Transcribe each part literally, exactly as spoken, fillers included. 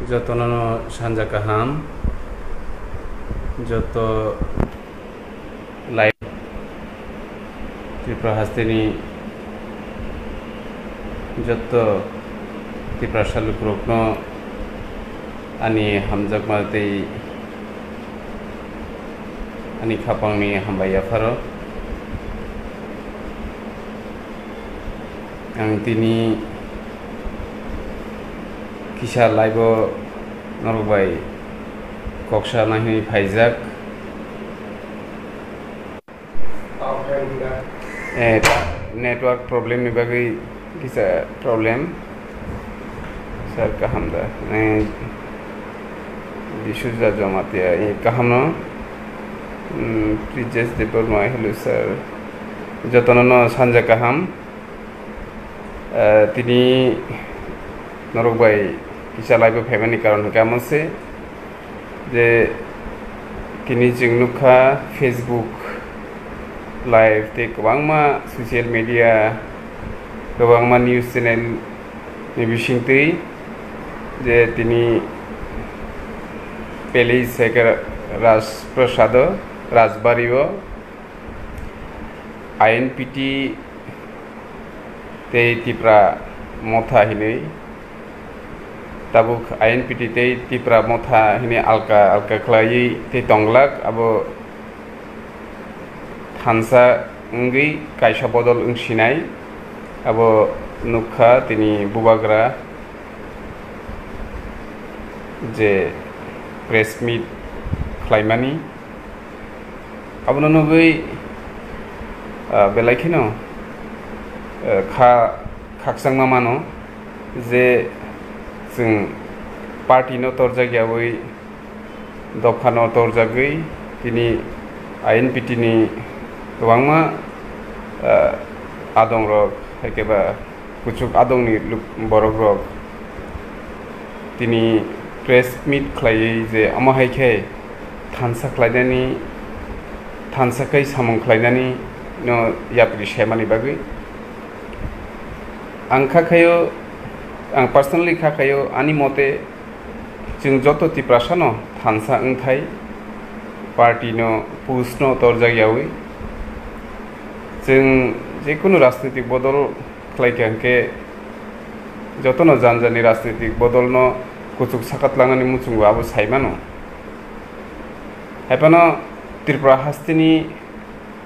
Jotono sanja kaham, joto lai Tripura hasteni joto Tiprasa lukurokno ani hamjakma tei ani khapangni hambai yapharo. Ang tini kisa live-o norok bai kok sana hwnwi phaijak. Eh, network problem ni bagwi kisa problem. Sir, kaham da? Eh, Disuja Jamatia, eh, kaham no? Hmm, Prijesh Debbarma, hello sir. Jotono no sanja kaham. Eh, tini norok bai kisa live-o phaimani karon hwnkhe amo se je tini chwng nukha Facebook live tei kwbangma social media, kwbangma news channel ni bisingtwi je tini Pele Sekar Rajprasado Rajbari-o I N P T tei Tipra Motha hinwi tabuk I N P T tei Tipra Motha hinwi alka alka khlaiwi tei tonglak, abo thansa wngwi kaisa bodol wngsinai. Abo nukha tini bubagra je press meet khlaimani. Abono nugwi, ah, belai kheno, ah, kha-, khakchangma mano je chwng party no torjak yaui, dopha no torjagwi tini I N P T ni kwbangma, ah, adongrok hai khe ba kuchuk adongni luk-, borokrok tini press meet khlaiwi je omo hai khe thansa khlainani, thansa khai samung khlainani no yapri semani bagwi. Ang kha khayo, ang personally kha khayo, ani mote chwng joto Tiprasano thansa wngthai, party no, post no torjak yaui. Chwng jekunu rajnitik bodol khlaikha hwnkhe jotono jani jani rajnitik bodolno kuchuk saka tlangnani muchungo abo saimano. Haiphano Tripura hasteni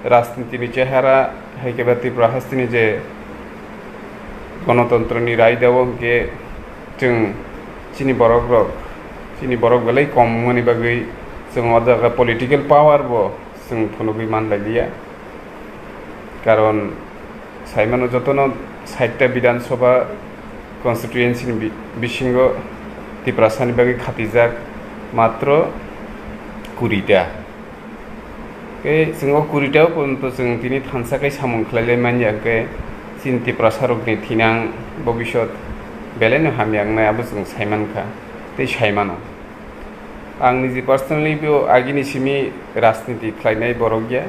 rajnitini chehara hai khe ba Tripura hasteni je gonotontroni raidao hwnkhe chwng chini borokrok, chini borok belai kom wngmani bagwi chwng o jaga political power bo chwng phunugwi manlailiya. Karon saimano jotono sait ta Bidhan Sabha constituency ni bi-, bisingo Tiprasani bagwi khatijak matro kuri ta. Tei chwng o kuri ta o porjonto chwng tini thansa khai samung khlailai manya hwnkhe chini Tiprasarokni thinang bobisot belaino hamya wngnai abo chwng saimankha tei saimano. Ang niji personally bo agini simi rajniti khlainai borok ya.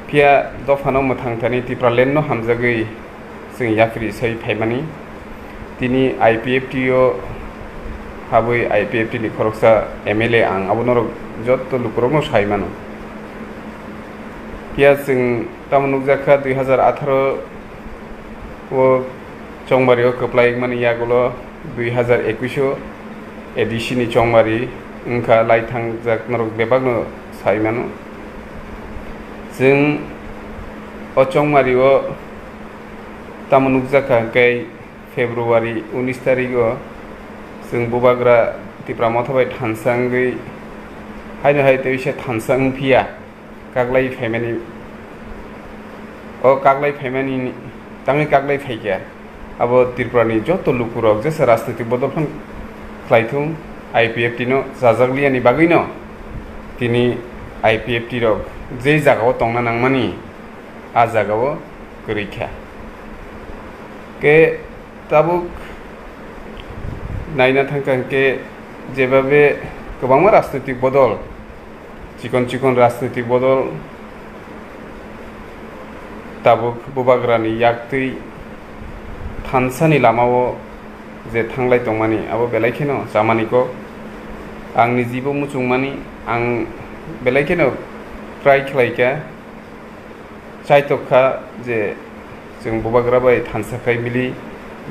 Phiya dophano mwthang thani Tipraland no hamjagwi chwng yapri sai phaimani. Tini I P F T o habwi I P F T ni khoroksa M L A ang abo norok jotto lukurokno sai mano. Phiya chwng tamo nukjakha dui hazar atharo o Chongmari o kwplai wngmani yagulo dui hazar ekwis o A D C ni Chongmari wngkha lai thangjak norok bebakno sai mano. Chwng o Chongmari o tamo nukjakha hwnkhe February unis tarik o chwng bubagra Tipra Motha bai thansa wngwi haino hai tei se thansa wngphiya. Kaglai phaimani, o kaglai phaimani tangwi kaglai phaikha. Abo Tripurani joto lukurok jesa rajnitik bodol phan khlaithung, I P F T no chajakliyani bagwino tini I P F T rok je jagao tongna nangmani a jagao kwrwikha. Ke tabuk naina thangkha hwnkhe jebabe kwbangma rajnitik bodol chikon chikon rajnitik bodol tabuk bubagrani yaktwi thansani lamao je thanglai tongmani, abo belai kheno chamani kok. Ang nijibo muchungmani, ang belai kheno try khlaikha, chaitokha je chwng bubagra bai thansa khai mili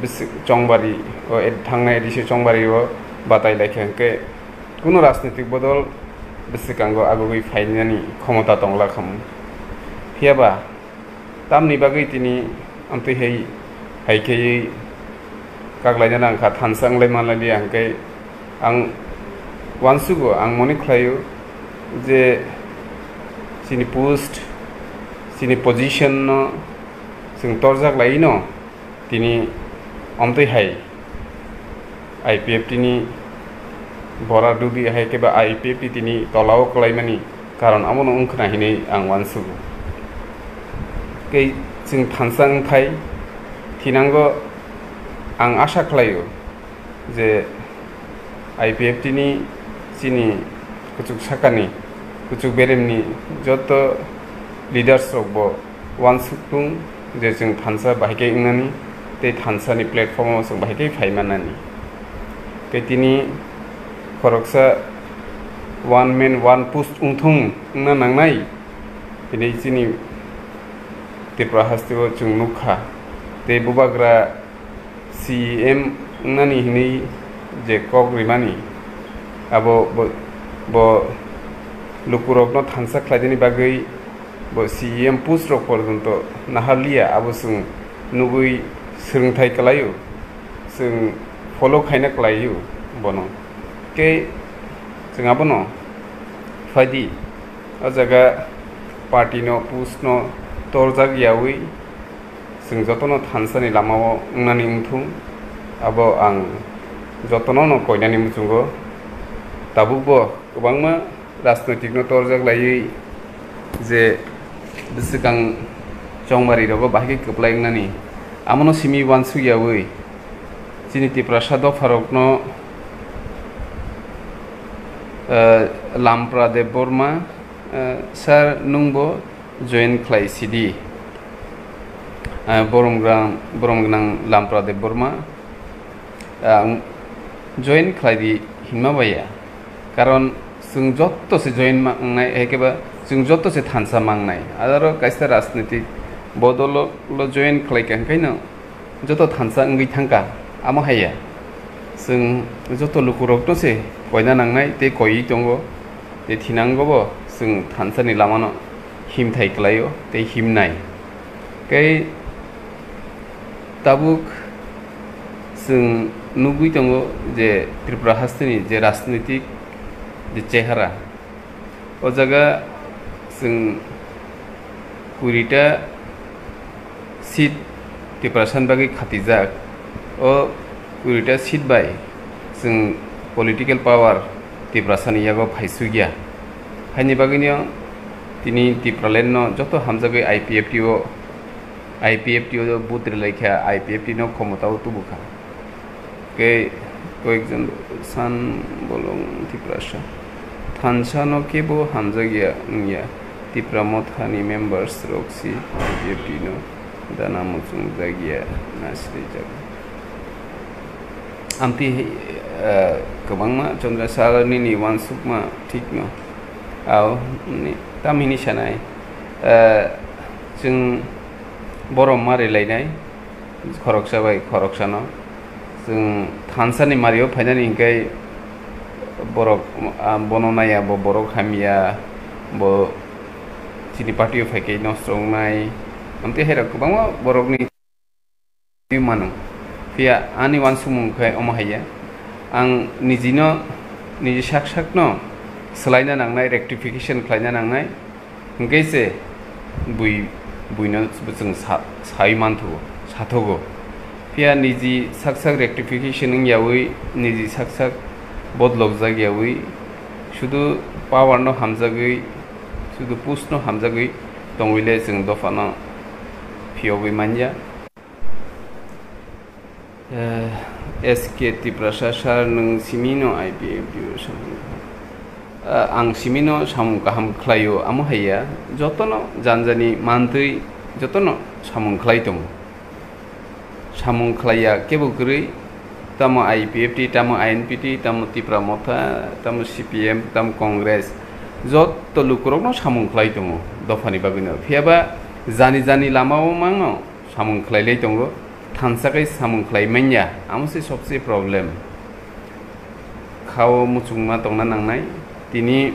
bwswk chongbari o ed-, thangnai edisi chongbari o batai laikha hwnkhe kunu rajnitik bodol bwswkango agugwi phainani khomota tongla khamu. Phiyaba tamni bagwi tini amtwi hai, hai khaiwi kaklaina nangkha, thansa wnglai manlai liya hwnkhe ang uansugo, ang mone khlaio je chini post, chini position no chwng torjak laino tini amtwi hai I P F T ni bora dubi hai khe ba I P F T tini tolao kwlaimani karon abono wngkhwna hinwi ang uansugo. Tei chwng thansa wngthai thinango ang asa khlaio je I P F T ni chini kuchuk sakani, kuchuk beremni joto leaders rokbo uansuktung je chwng thansa bahai khe wngnani tei thansani platform o chwng bahai khe phai mannani. Tei tini khoroksa one man one post wngthung wngna nangnai hinwi chini Tripura haste o chwng nukha. Tei bubagra C E M wngnani hinwi je kok rimani, abo bo, bo lukurokno thansa khlaidani bagwi bo C E M post rok porjonto naharliya, abo chwng nugwi swrwngthai kwlaio, chwng follow khaina kwlaio bono. Tei chwng abono phaidi, o jaga party no, post no torjak yaui, chwng jotono thansani lamao wngnani wngthung, abo ang jotono no koinani muchungo. Tabukbo kwbangma rajnoitikno torjak laiwi je bwswkang chongmarirogo bahai khe kwplai wngnani, amono simi uansuk yaui chini Tiprasa dopharokno, eh, Lampra Debbarma, eh, sir, nwngbo join khlai sidi. Ah, borom gwnang, borom gwnang Lampra Debbarma, ah, join khlai di hinma baya. Karon chwng joto se join mangnai, hai khe ba chwng joto se thansa mangnai. Aro kaisa rajnitik bodolo lo join khlai kha, hwnkhe no joto thansa wngwi thangkha, amo haiya. Chwng joto lukurokno se koina nangnai tei koiwi tongo. Tei thinango bo chwng thansani lamano himthai kwlaio tei himnai. Tei tabuk chwng nugwi tongo je Tripura hasteni je rajnitik je chehara, o jaga chwng kurita seat Tiprasani bagwi khatijak. O kurita seat bai chwng political power Tiprasani yago phaisukya. Haini bagwino tini Tipraland no joto hamjagwi I P F T o, I P F T o vote rwlaikha, I P F T no khomotao tubukha. Kei koyekjon san bolong Tiprasa thansa no kebo hamjakya wngya. Tipra Motha ni members rok si B J P no dana muchung jakya na srijak. Amtwi, eh, kwbangma Chandra Sir nini uansukma thikno. Ao, ni, tamhini sanai, eh, chwng borom ma rwlainai. Khoroksa bai khoroksano chwng thansani mario phainani hinkhe borok, ah, bono naiya, bo borok hamya, bo chini party o phaikhe nosto wngnai. Amtwi hairok kwbangma borokni mano. Phiya ani uansukmung khe omo haiya, ang nijino, niji sak sakno swlaina nangnai, rectification khlaina nangnai. Hwnkhe se bui, buino chwng sa-, sai manthogo, sathogo. Phiya niji sak sak rectification wngyaui, niji sak sak bodolokjak yaui, sudu power no hamjagwi, sudu post no hamjagwi tongwile chwng dophano phiyogwi manya. Eh, S K Tiprasa sir, nwng simi no I P F T o samung kha? Eh, ang simi no samung kaham khlaio, amo haiya, jotono janjani mantwi jotono samung khlai tongo. Samung khlaiya kebo kwrwi, Tamo I P F T, tamo I N P T, tamo Tipra Motha, tamo C P M, tamo Congress, joto lukurokno samung khlai tongo dophani bagwino. Phiyaba jani jani lamao mangno samung khlailai tongo, thansa khe samung khlai manya, amo se sobse problem. Khao muchungma tongna nangnai. Tini,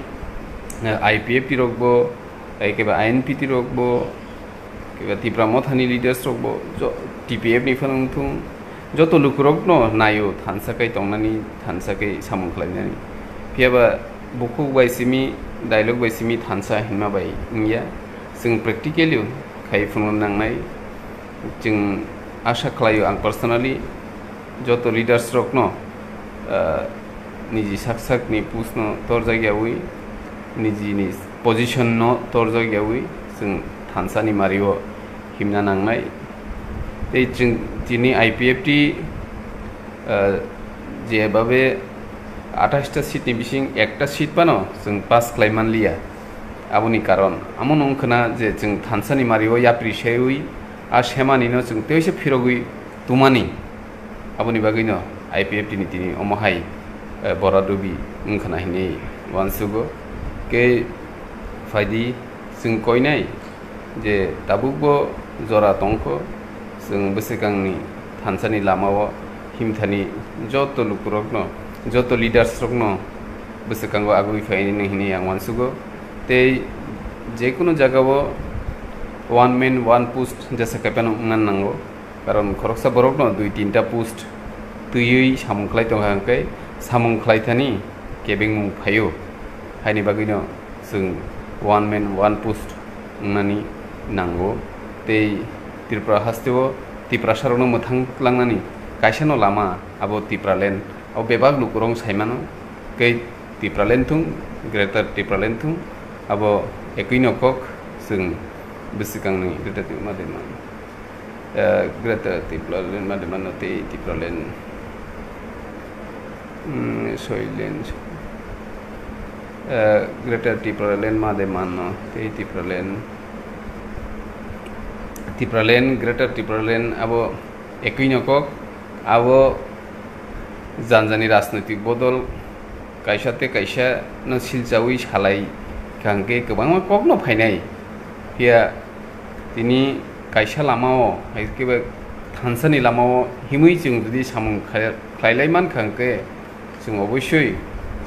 eh, I P F T rokbo, eh, keba I N P T rokbo, keba Tipra Mothani leaders rokbo, jo-, T P F ni phano wngthung, joto lukurokno naio thansa kai tongnani, thansa kai samung khlainani. Phiyaba bukhuk bai simi, dialogue bai simi thansa hinma bai wngya. Chwng practically khai phunukna nangnai. Chwng asha khlaio ang personally, joto leaders rokno, ah, niji sak sakni post no torjak yawi, nijini position no torjak yawi, chwng thansani mario himna nangnai. Tei chwng tini I P F T, ah, jebabe athais ta seat ni bising ekta seat phano chwng pass khlai manliya. Aboni karon amo wngkhwna je chwng thansani mario yapri seiwi a semanino chwng teisa phirogwi tumani. Aboni bagwino I P F T ni tini omo hai, eh, bora dubi wngkhwna hinwi uansugo. Khe phaidi chwng koinai je tabukbo jora tongkho, chwng bwswkangni thansani lamao himthani joto lukurokno, joto leaders rokno bwswkango agwi phaini hinwi ang uansugo. Tei jekunu jagao one man one post jesa kaipano wngna nango. Karon khoroksa borokno dui tinta post twiwi samung khlai tongkha hwnkhe samung khlai thani kebengmung phaio. Haini bagwino chwng one man one post wngnani nango. Tei Tripura hasteo Tiprasarokno mwthang langnani kaisano lama abo Tipraland. Abo bebak lukurok saimano. Tei Tipraland thung, Greater Tipraland thung, abo ekwino kok chwng bwswkangni Greater Tipraland ma de man. Eh, Greater Tipraland ma de mano tei Tipraland, mm, Soiland, eh, Greater Tipraland ma de mano tei Tipraland, Tipraland, Greater Tipraland abo ekwino kok, abo janjani rajnoitik bodol kaisa tei kaisa no silchawi salai kha hwnkhe kwbangma kokno phainai. Phiya tini kaisa lamao, hai khe ba thansani lamao himwi chwng jodi samung khlai-, khlailai man kha hwnkhe chwng oboisoi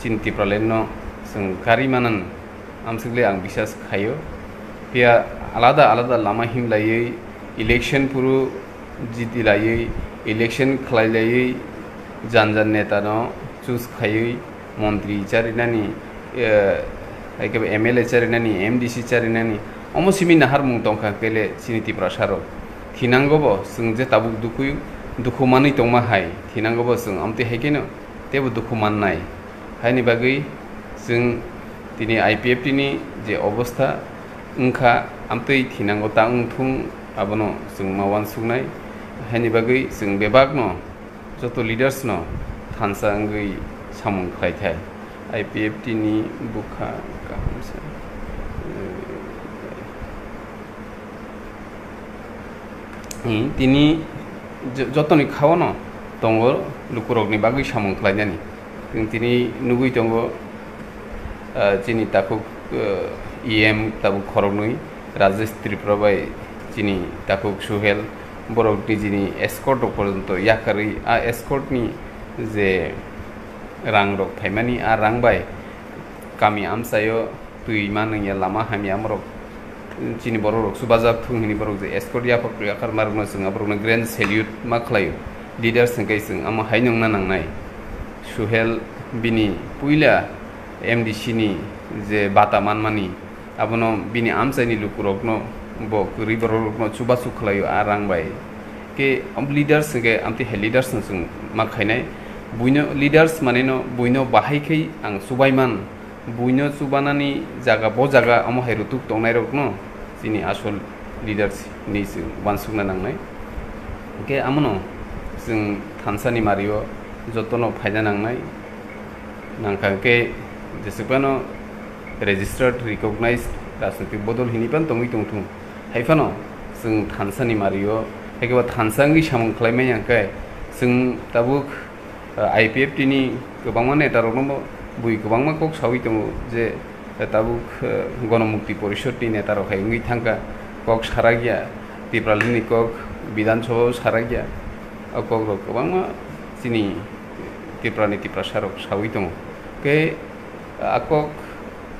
chini Tipraland no chwng kari manan. Amswkle ang bisas khaio. Phiya alada alada lama himlaiwi election phuru jitilaiwi, election khlailaiwi, jan jan neta no choose khaiwi, montri charinani, eh, hai khe M L A charinani, M D C charinani, omo simi naharmung tongkha kele chini Tiprasa rok. Thinango bo chwng je tabuk dukhu, dukhu manwi tongma hai, thinango bo chwng amtwi hai kheno teibo dukhu mannai. Haini bagwi chwng tini I P F T ni je obostha wngkha, amtwi thinango ta wngthung, abono chwng ma uansuknai. Haini bagwi chwng bebakno, joto leaders no thansa wngwi samung khlai thai. I P F T ni bwkha kaham se. Hmm, tini jo-, jotoni khao no tongo lukurokni bagwi samung khlainani. Chwng tini nugwi tongo, ah, chini takhuk, ah, E M tabuk khoroknwi, Rajesh Tripura bai chini takhuk Suhel, borok nijini escort rok porjonto yakarwi, a escort ni je rang rok phaimani, a rang bai kami amchaio twi manwngya, lama hamya, amorok chini borok rok chubajak thung hini borok je escort yaphak yakar marokno chwng aborokno grand salute ma khlaio. Leaders hwnkhe chwng amo hai nungna nangnai. Suhel bini puila M D C ni je bata manmani, abono bini amchaini lukurokno bo kwrwi bororokno chubachu khlaio a rang bai. Khe leaders hwnkhe amtwi hai leaders no chwng ma khainai. Buino leaders manino buino bahai khai ang chubai man. Buino chubanani jaga, bo jaga omo hai rutuk tongnairokno chini asol leaders hinwi chwng uansukna nangnai. Hwnkhe amono chwng thansani mario jotono phaina nangnai. Nangkha hwnkhe jeswk phano registered, recognized rajnoitik bodol hinwi phano tongwi tongthung. Hai phano chwng thansani mario, hai khe bo thansa wngwi samung khlai manya hwnkhe chwng tabuk I P F T ni kwbangma netarokno bo bui kwbangma kok saui tongo je, eh, tabuk, eh, Gonomukti Porishod ni netarok hai wngwi thangkha, kok sarakya, Tipraland ni kok Bidhan Sabha o sarakya, o kokrok kwbangma chini Tripura ni Tiprasa rok saui tongo. Khe a kok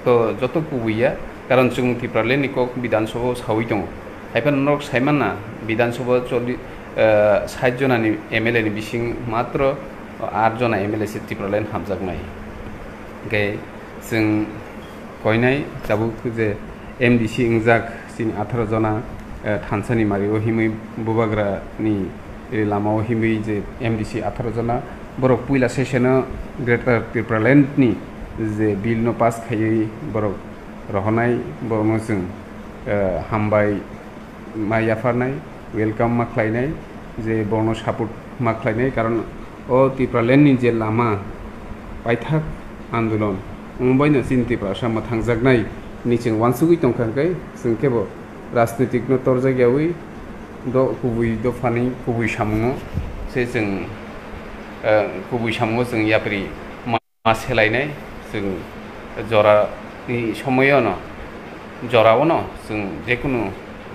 to joto kubui ya, karon chwng Tipraland ni kok Bidhan Sabha o saui tongo. Haiphano norok saimanna Bidhan Sabha o choli-, eh, sait jona ni M L A ni bising matro aat jona M L A se Tipraland hamjaknai. Hingkhe chwng koinai tabuk je M D C wngjak chini atharo jona, eh, thansa ni mari o himwi bubagra ni lama o himwi je M D C atharo jona borok puila session o Greater Tipraland ni je bill no pass khaiwi borok rohornai, borokno chwng, eh, hambai ma yapharnai, welcome ma khlainai, je borokno support ma khlainai, karon o Tipraland ni je lama paithak andolon wngbaino chini Tiprasa mwthangjaknai ni chwng uansugwi tongkha, hwnkhe chwng kebo rajnitik no torjak yaui do kubui dophani kubui samungo se chwng, eh, kubui samungo chwng yapri ma selainai, chwng jorani somoyono, jorao no chwng jekunu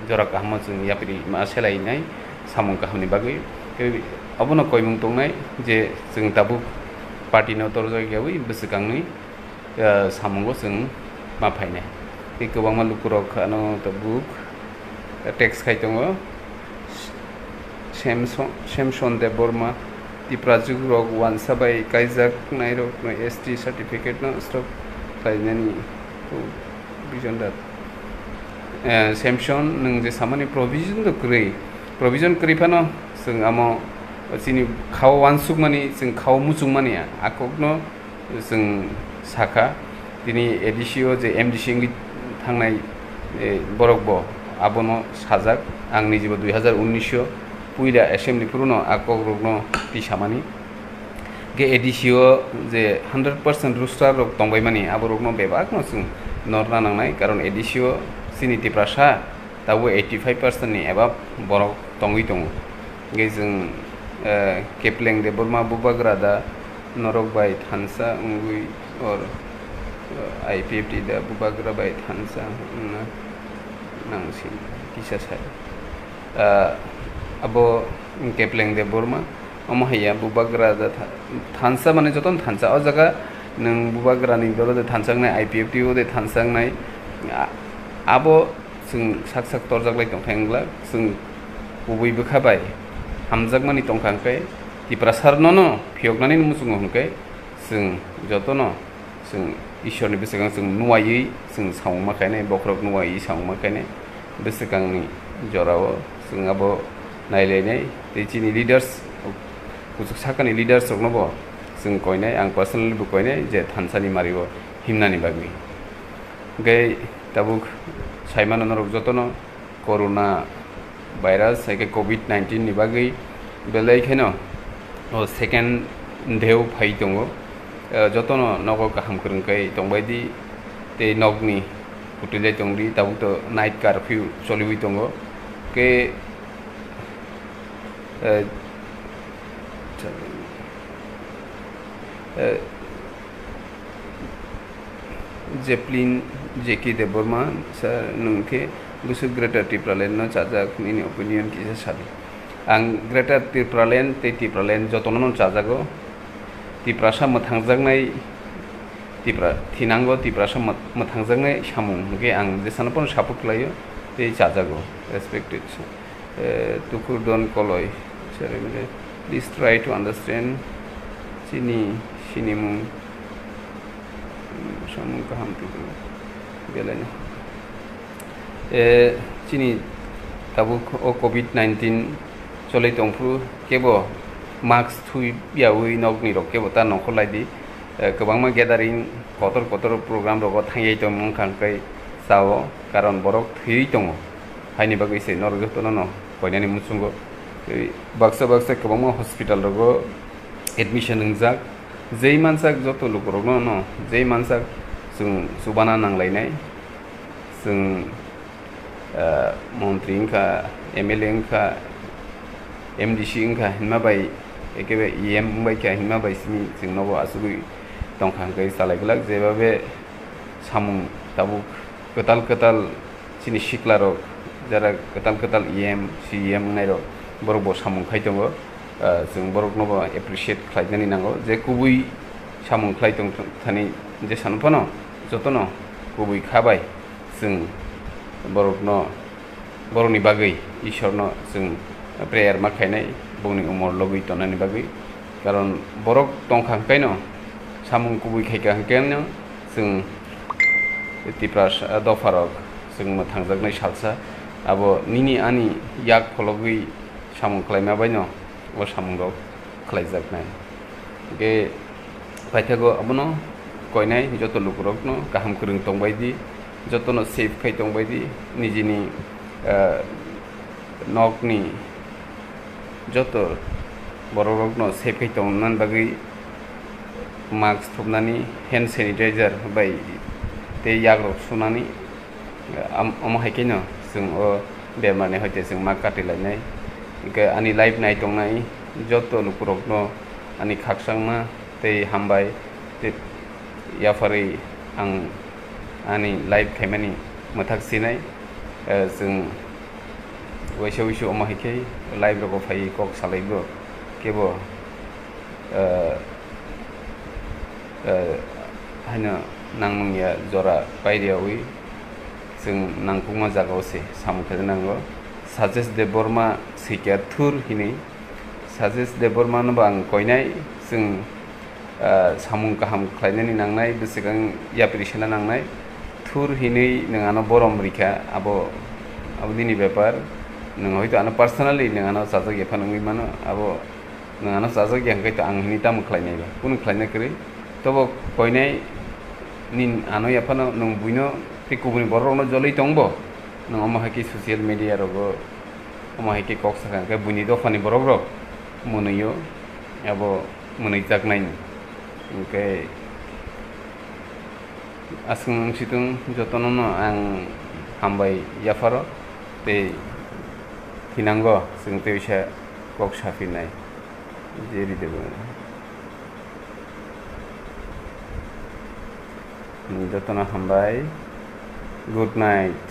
jora kahamo chwng yapri ma selainai samung kahamni bagwi. Tei abono koimung tongnai je chwng tabuk party no torjak yaui bwswkangni, eh, samungo chwng ma phainai. Tei kwbangma lukurok ano tabuk text khai tongo. Samson, Samson Debbarma, Tiprajwk rok uansa bai kaijak nairok no S T certificate no stop khlainani provision dat. Eh, Samson, nwng je samani provision do kwrwi, provision kwrwi phano chwng amo chini khao uansukmani, chwng khao muchungmani a kokno chwng sakha, tini A D C o je M D C wngwi thangnai, eh, borok bo abono sajak. Ang nijibo dui hazar unnish o puila assembly phuru no a kokrokno tisamani. Ge A D C o je hundred percent roster rok tongbaimani, aborokno bebakno chwng norna nangnai, karon A D C o chini Tiprasa tabuk eighty five percent ni above borok tongwi tongo. Hingke chwng, eh, Kepleng Debbarma bubagra da norok bai thansa wngwi or, eh, I P F T da bubagra bai thansa wngna nangsi kisa sai. Ah, abo Kepleng Debbarma, omo haiya bubagra da tha-, thansa mane jotono thansa. O jaga nwng bubagrani dolo de thansa wngnai, I P F T o de thansa wngnai. A-, abo chwng sak sak torjak lai tongkha wngla, chwng kubui bwkha bai hamjakmani tongkha, hwnkhe Tiprasa rokno no phiyoknani muchungo, hwnkhe chwng jotono chwng Ishwarni bwswkang chwng nuwaiwi chwng samung ma khainai, bokhorok nuwaiwi samung ma khainai, bwswkangni jorao chwng abo nailainai. Tei chini leaders, kuchuk sakani leaders rokno bo chwng koinai, ang personally bo koinai je thansani mario himnani bagwi. Hwnkhe tabuk saimano norok jotono corona virus, hai khe covid nineteen ni bagwi belai kheno o second dheu phai tongo. Eh, jotono nogo kaham kwrwng khe tongbai di, tei nokni kwtwilai tong di, tabuk to night curfew choliwi tongo. Khe, eh, eh, Jeplin J K Debbarma, sir, nwng khe bwswk Greater Tipraland no chajak, nini opinion kisa sadi. Ang Greater Tipraland tei Tipraland jotono no chajago. Tiprasa mwthangjaknai, Tipra-, thinango Tiprasa mwth-, mwthangjaknai samung hwnkhe ang jesano pono support khlaio tei chajago. Respected sir. Eh, Tukurdon Koloi, sir, emre, please try to understand chini sinimung, samung kaham twibo belai no. Eh, chini tabuk o covid nineteen cholai tongphuru kebo mask thui yaui nokni rok kebo ta nongkhor lai di. Eh, kwbangma gathering, kotor kotor program rogo thangyai tongmung wngkha, hwnkhe chao, karon borok thwiwi tongo. Haini bagwi se norok jotono no koinani muchungo. Tei baksa baksa kwbangma hospital rogo admission wngjak. Jei mansak joto lukurokno no, jei mansak chwng chubana nanglainai. Chwng, ah, montri wngkha, M L A wngkha, M D C wngkha hinma bai Ekebe E M wngbai kha hima bai simi chwng nobo asugwi tongkha hwnkhe chalai glak, jebabe samung tabuk kwtal kwtal chini siklarok, jara kwtal kwtal E M, C E M wngnairok, borok bo samung khai tongo. Ah, chwng borokno bo appreciate khlainani nango, je kubui samung khlai tong thani je sano phano jotono kubui kha bai chwng borokno, borokni bagwi Ishorno chwng prayer ma khainai, bongni umor logwi tonani bagwi. Karon borok tongkha hwnkhaino, samung kubui khaikha hwnkhaino chwng Tiprasa dopharok chwng mwthangjaknai salsa. Abo nini ani yak phologwi samung khlaima baino o samungrok khlaijaknai. Hwnkhe paithago abono koinai joto lukurokno kaham kwrwng tongbai di, jotono safe khai tongbai di, nijini, ah, nokni joto borokrokno safe khai tongna bagwi mask thupnani, hand sanitizer bai tei yagrok sunani, am-, omo hai kheno chwng o bemarni hoite chwng ma kati lainai. Hwnkhe ani live nai tongnai joto lukurokno ani khakchangma tei hambai tei yapharwi ang ani live khaimani mwthak sinai. Eh, chwng waisa wuisu omo hai khe live rogo phaiwi kok salaibo kebo, eh, eh, haino nangmung ya jora pairiyawi chwng nangkukma jagao se samung khe nango. Sajesh Debbarma sikya thur hinwi. Sajesh Debbarma no bo ang koinai, chwng, ah, samung kaham khlainani nangnai, bwswkang yapri sena nangnai. Thur hinwi nwng ano borom rikha, abo, abo nini bepar. Nwng hoito ano personally nwng ano chajak ya phano wngwi mano, abo nwng ano chajak ya hwnkhe to ang hinwi tamo khlainai ba? Kunu khlaina kwrwi. Tobo koinai nin ano ya phano nwng buino tei kubuni borok rokno joloi tongbo. Nwng omo hai khe social media rogo omo hai khe kok sakha hwnkhe buini dophani borok rok mwnwio abo mwnwijaknaini. Hwnkhe aswk wng situng jotono no ang hambai yapharo tei thinango chwng tei uaisa kok saphinai. Jerry Debbarma. Jotono hambai. Good night.